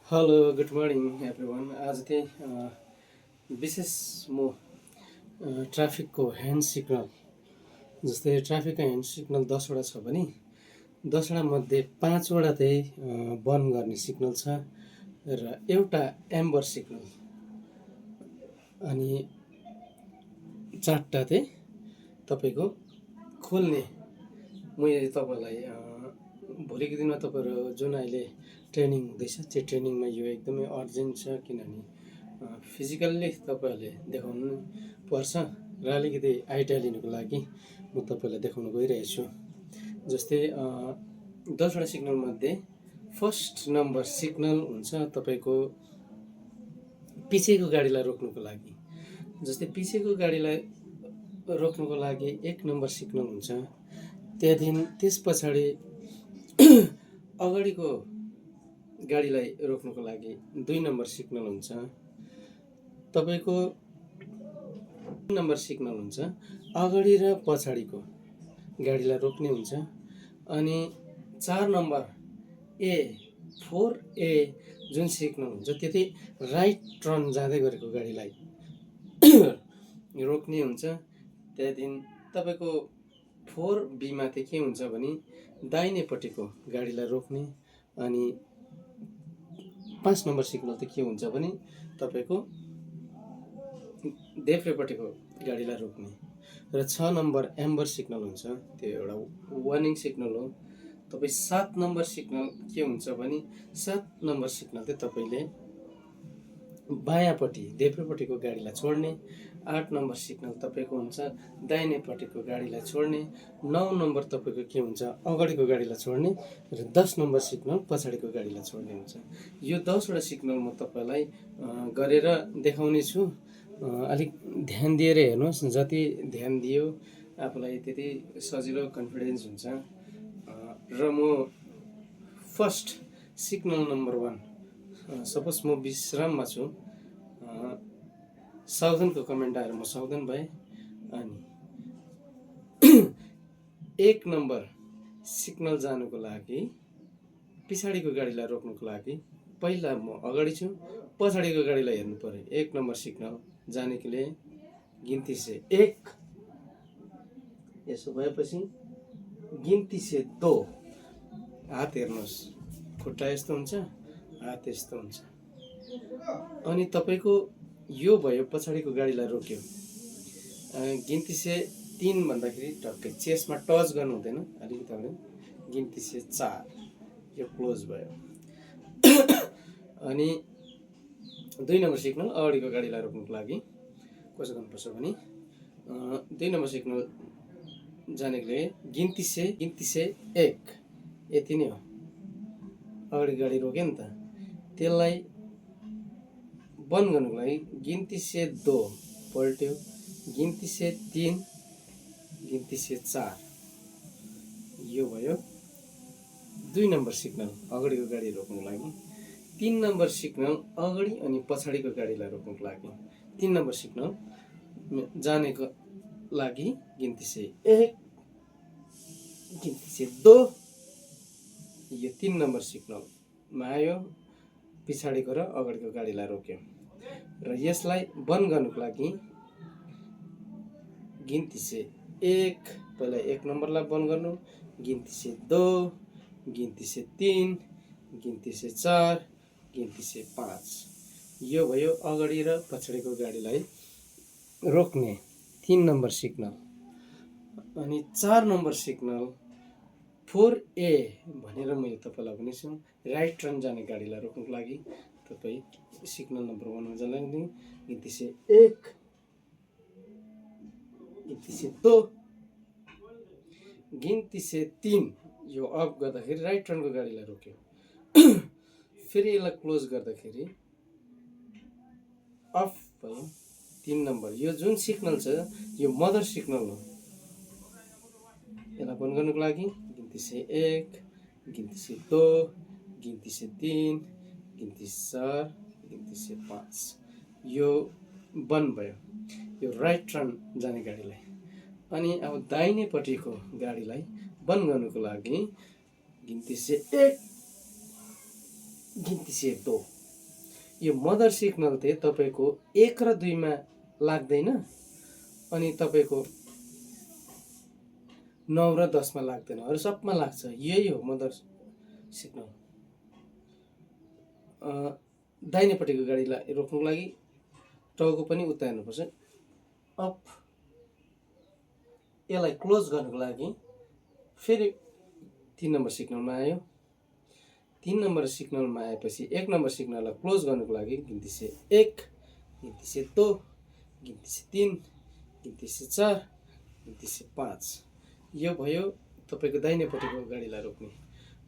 Hello good morning everyone. आज चाहिँ विशेष म ट्राफिकको ह्यान्ड सिग्नल, जस्तै ट्राफिकको ह्यान्ड सिग्नल 10वटा छ भने 10वटा मध्ये 5वटा चाहिँ बन्द गर्ने सिग्नल छ र एउटा एम्बर सिग्नल अनि 4टा चाहिँ तपाईँको खोल्ने। म यहाँ तपाईँलाई भोलिको दिनमा तपाईँहरू जुन अहिले ट्रेनिङ हुँदैछ त्यो ट्रेनिङमा यो एकदमै अर्जेन्ट छ, किनभने फिजिकल्ली तपाईँहरूले देखाउनु पर्छ र अलिकति आइडिया लिनुको लागि म तपाईँलाई देखाउन गइरहेको छु। जस्तै 10वटा सिग्नलमध्ये फर्स्ट नम्बर सिग्नल हुन्छ तपाईँको पिछेको गाडीलाई रोक्नुको लागि। जस्तै पिछेको गाडीलाई रोक्नुको लागि 1 नम्बर सिग्नल हुन्छ। त्यहाँदेखि त्यस पछाडि अगाडिको गाडीलाई रोक्नुको लागि 2 नम्बर सिग्नल हुन्छ। तपाईँको 3 नम्बर सिग्नल हुन्छ, अगाडि र पछाडिको गाडीलाई रोक्ने हुन्छ। अनि 4 नम्बर 4A जुन सिग्नल हुन्छ त्यो चाहिँ राइट टर्न जाँदै गरेको गाडीलाई रोक्ने हुन्छ। त्यहाँदेखि तपाईँको 4B मा चाहिँ के हुन्छ भने दाहिनेपट्टिको गाडीलाई रोक्ने। अनि 5 नम्बर सिग्नल चाहिँ के हुन्छ भने तपाईँको देब्रेपट्टिको गाडीलाई रोक्ने। र 6 नम्बर एम्बर सिग्नल हुन्छ, त्यो एउटा वार्निङ सिग्नल हो। तपाईँ 7 नम्बर सिग्नल के हुन्छ भने 7 नम्बर सिग्नल चाहिँ तपाईँले बायाँपट्टि देब्रेपट्टिको गाडीलाई छोड्ने। 8 नम्बर सिग्नल तपाईँको हुन्छ दाहिनेपट्टिको गाडीलाई छोड्ने। 9 नम्बर तपाईँको के हुन्छ अगाडिको गाडीलाई छोड्ने र 10 नम्बर सिग्नल पछाडिको गाडीलाई छोड्ने हुन्छ। यो 10वटा सिग्नल म तपाईँलाई गरेर देखाउने छु। अलिक ध्यान दिएर हेर्नुहोस्, जति ध्यान दियो आफूलाई त्यति सजिलो कन्फिडेन्स हुन्छ। र म फर्स्ट सिग्नल नम्बर 1, सपोज म विश्राममा छु, सावधानको कमेन्ट आएर म सावधान भएँ। अनि 1 नम्बर सिग्नल जानुको लागि पछाडिको गाडीलाई रोक्नुको लागि पहिला म अगाडि छु, पछाडिको गाडीलाई हेर्नु पर्यो। 1 नम्बर सिग्नल जाने के लिए गिन्ती से 1, यसो भएपछि गिन्ती से 2। हात हेर्नुहोस्, खुट्टा यस्तो हुन्छ, हात यस्तो हुन्छ। अनि तपाईँको यो भयो पछाडिको गाडीलाई रोक्यो। गिन्ती से 3 भन्दाखेरि टक्कै चेस्टमा टच गर्नु हुँदैन, अलिकति हाल्नु। गिन्ती से 4, यो क्लोज भयो। अनि 2 नम्बर सिग्नल अगाडिको गाडीलाई रोक्नुको लागि कसो गर्नुपर्छ भने 2 नम्बर सिग्नल जानेको लागि गिन्ती से 1, यति नै हो। अगाडि गाडी रोक्यो नि त, त्यसलाई बन्द गर्नुको लागि गिन्ती से 2 पल्ट्यो, गिन्ती से 3, गिन्ती से 4। यो भयो 2 नम्बर सिग्नल अगाडिको गाडी रोक्नुको लागि। 3 नम्बर सिग्नल अगाडि अनि पछाडिको गाडीलाई रोक्नुको लागि। 3 नम्बर सिग्नल जानेको लागि गिन्ती से 1, गिन्ती से 2। यो 3 नम्बर सिग्नलमा आयो, पछाडिको र अगाडिको गाडीलाई रोक्यो। र यसलाई बन्द गर्नुको लागि गिन्ती से 1, पहिला 1 नम्बरलाई बन्द गर्नु, गिन्ती से 2, गिन्ती से 3, गिन्ती से 4, गिन्ती से 5। यो भयो अगाडि र पछाडिको गाडीलाई रोक्ने 3 नम्बर सिग्नल। अनि 4 नम्बर सिग्नल 4A भनेर मैले तपाईँलाई भनेछु, राइट टर्न जाने गाडीलाई रोक्नुको लागि तपाईँ सिग्नल नम्बर 1 मा जाने गिन्ती से 1, गिन्ती से 2, गिन्ती से 3। यो अफ गर्दाखेरि राइट टर्नको गाडीलाई रोक्यो। फेरि यसलाई क्लोज गर्दाखेरि अफ भयो। 3 नम्बर यो जुन सिग्नल छ यो मदर सिग्नल हो। यसलाई बन्द गर्नुको लागि गिन्ती से 1, गिन्ती से 2, गिन्ती से 3, गिन्ती से 4, गिन्ती से 5। यो बन्द भयो, यो राइट टर्न जाने गाडीलाई। अनि अब दाहिनेपट्टिको गाडीलाई बन्द गर्नुको लागि गिन्ती से 1, गिन्ती से 2। यो मदर सिग्नल चाहिँ तपाईँको 1 र 2 मा लाग्दैन अनि तपाईँको 9 र 10 मा लाग्दैन, अरू सबमा लाग्छ। यही हो मदर सिग्नल। दाहिनेपट्टिको गाडीलाई रोक्नुको लागि टाउको पनि उता हेर्नुपर्छ। अफ। यसलाई क्लोज गर्नुको लागि फेरि 3 नम्बर सिग्नलमा आयो। 3 नम्बर सिग्नलमा आएपछि 1 नम्बर सिग्नललाई क्लोज गर्नुको लागि गिन्ती से 1, गिन्ती से 2, गिन्ती से 3, गिन्ती से 4, गिन्ती से 5। यो भयो तपाईँको दाहिनेपट्टिको गाडीलाई रोक्ने।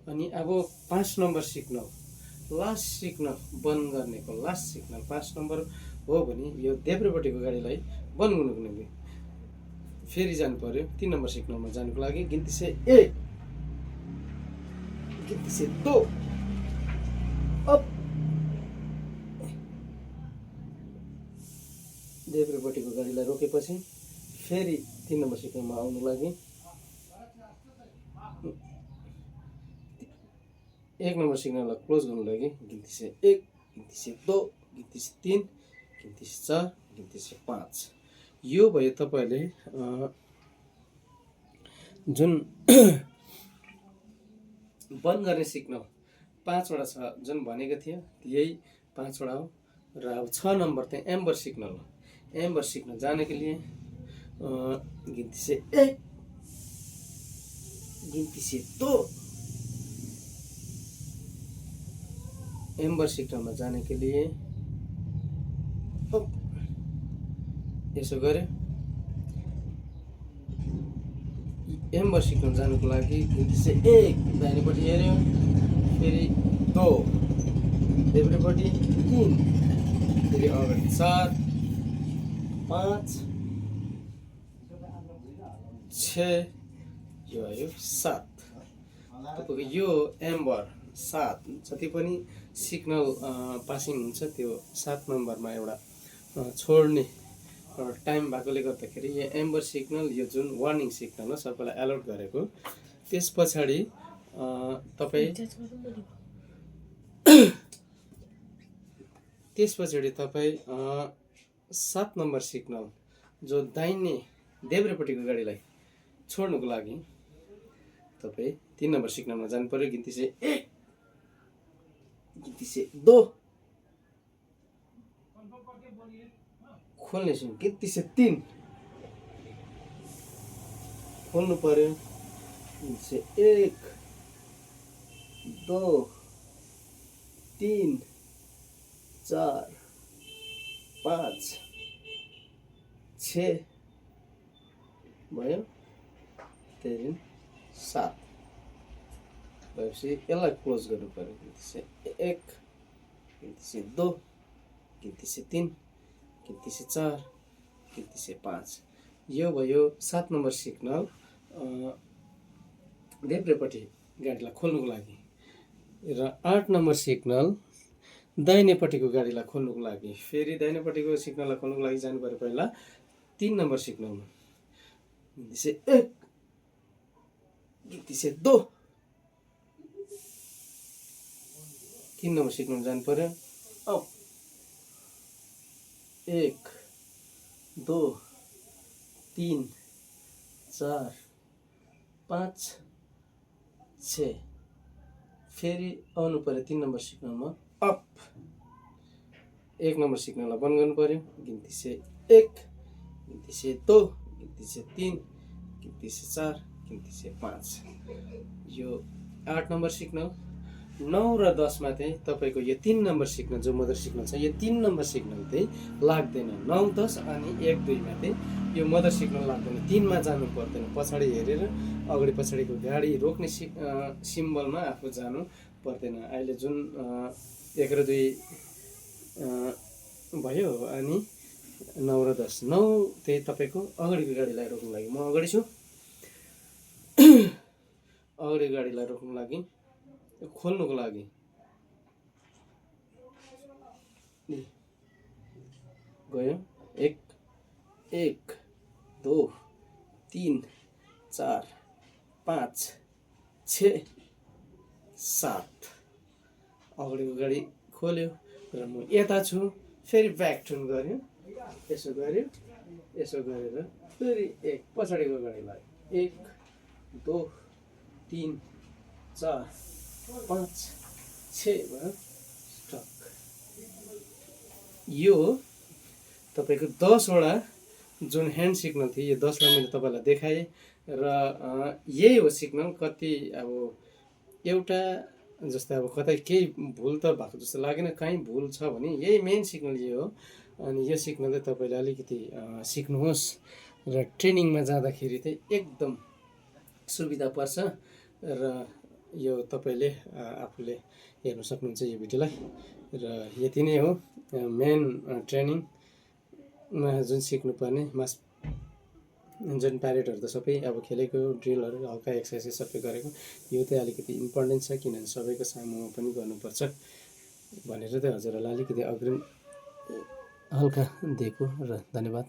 अनि अब 5 नम्बर सिग्नल, लास्ट सिग्नल बन्द गर्नेको लास्ट सिग्नल 5 नम्बर हो भने यो देब्रेपट्टिको गाडीलाई बन्द गर्नुको निम्ति फेरि जानु पर्यो 3 नम्बर सिग्नलमा जानुको लागि गिन्ती से 1, गिन्ती से 2, अप। देब्रेपट्टिको गाडीलाई रोकेपछि फेरि 3 नम्बर सिग्नलमा आउनु लागि 1 नम्बर सिग्नललाई क्लोज गर्नु लागि गिन्ती से 1, गिन्ती से 2, गिन्ती से 3, गिन्ती से 4, गिन्ती से 5। यो भयो तपाईले जुन बन्द गर्ने सिग्नल 5 वटा छ जुन भनेको थियो यही 5 वटा हो। र अब 6 नम्बर चाहिँ एम्बर सिग्नल हो। एम्बर सिग्नल जाने के लिए गिनती से 1, गिनती से 2, एम्बर सिग्नलमा जाने के लिए यसो गरे। एम्बर सिग्नल जानुको लागि गिनती से 1 दाहिनेपट्टि हेऱ्यो, फेरि 2 देब्रेपट्टि, 3 फेरि अगाडि 4 5 6 यो आयो 7। तपाईको यो एम्बर 7 जति पनि सिग्नल पासिङ हुन्छ त्यो 7 नम्बरमा एउटा छोड्ने टाइम भएकोले गर्दाखेरि यो एम्बर सिग्नल यो जुन वार्निङ सिग्नल हो सबैलाई अलर्ट गरेको। त्यस पछाडि तपाईँ 7 नम्बर सिग्नल जो दाहिने देब्रेपट्टिको गाडीलाई छोड्नुको लागि तपाईँ 3 नम्बर सिग्नलमा जानु पर्यो। गिन्ती से 1, गिन्ती से 2 खोल्ने छौँ, गिन्ती से 3 खोल्नु पर्यो, गिन्ती से 1 2 3 4 5 6 भयो, त्यहाँदेखि 7 भएपछि यसलाई क्लोज गर्नु पर्यो। गिन्ती से 1, गिन्ती से 2, गिन्ती से 3, गिन्ती से 4, गिन्ती से 5। यो भयो 7 नम्बर सिग्नल देब्रेपट्टि गाडीलाई खोल्नुको लागि। र 8 नम्बर सिग्नल दाहिनेपट्टिको गाडीलाई खोल्नुको लागि फेरि दाहिनेपट्टिको सिग्नललाई खोल्नुको लागि जानु पर्यो पहिला 3 नम्बर सिग्नलमा। गिन्ती से 1, गिन्ती से 2 3 नम्बर सिग्नल जानु पर्यो। अब 1 2 3 4 5 6 फेरि आउनु पर्यो 3 नम्बर सिग्नलमा अप। 1 नम्बर सिग्नललाई बन्द गर्नु पर्यो। गिन्ती से 1, गिन्ती से 2, गिन्ती से 3, गिन्ती से 4, गिन्ती से 5। यो 8 नम्बर सिग्नल। 9 र 10 मा चाहिँ तपाईको यो 3 नम्बर सिग्नल जो मदर सिग्नल छ यो 3 नम्बर सिग्नल चाहिँ लाग्दैन। 9 10 अनि 1 2 मा चाहिँ यो मदर सिग्नल लाग्दैन। 3 मा जानु पर्दैन, पछाडि हेरेर अगाडि पछाडिको गाडी रोक्ने सिम्बलमा आफू जानु पर्दैन। अहिले जुन 1 र 2 भयो अनि 9 र 10। 9 चाहिँ तपाईको अगाडिको गाडीलाई रोक्नु लागि, म अगाडि छु, अगाडिको गाडीलाई रोक्नु लागि खोल्नुको लागि गयो 1 2 3 4 5 6 7 अगाडिको गाडी खोल्यो। र म यता छु, फेरि ब्याक टर्न गऱ्यो, यसो गऱ्यो, यसो गरेर फेरि एक पछाडिको घडीलाई 1 2 3 4 5 6 भयो स्टक। यो तपाईँको 10वटा जुन ह्यान्ड सिग्नल थियो, यो 10लाई मैले तपाईँलाई देखाएँ र यही हो सिग्नल। कति अब एउटा जस्तै अब कतै केही भुल त भएको जस्तो लागेन, कहीँ भुल छ भने यही मेन सिग्नल यो हो। अनि यो सिग्नल चाहिँ तपाईँले अलिकति सिक्नुहोस् र ट्रेनिङमा जाँदाखेरि चाहिँ एकदम सुविधा पर्छ। र यो तपाईँले आफूले हेर्न सक्नुहुन्छ यो भिडियोलाई। र यति नै हो मेन ट्रेनिङमा जुन सिक्नुपर्ने जुन प्यारेडहरू त सबै अब खेलेको, ड्रिलहरू हल्का एक्सर्साइज सबै गरेको, यो चाहिँ अलिकति इम्पोर्टेन्ट छ किनभने सबैको सामुमा पनि गर्नुपर्छ भनेर चाहिँ हजुरहरूलाई अलिकति अग्रिम हल्का दिएको। र धन्यवाद।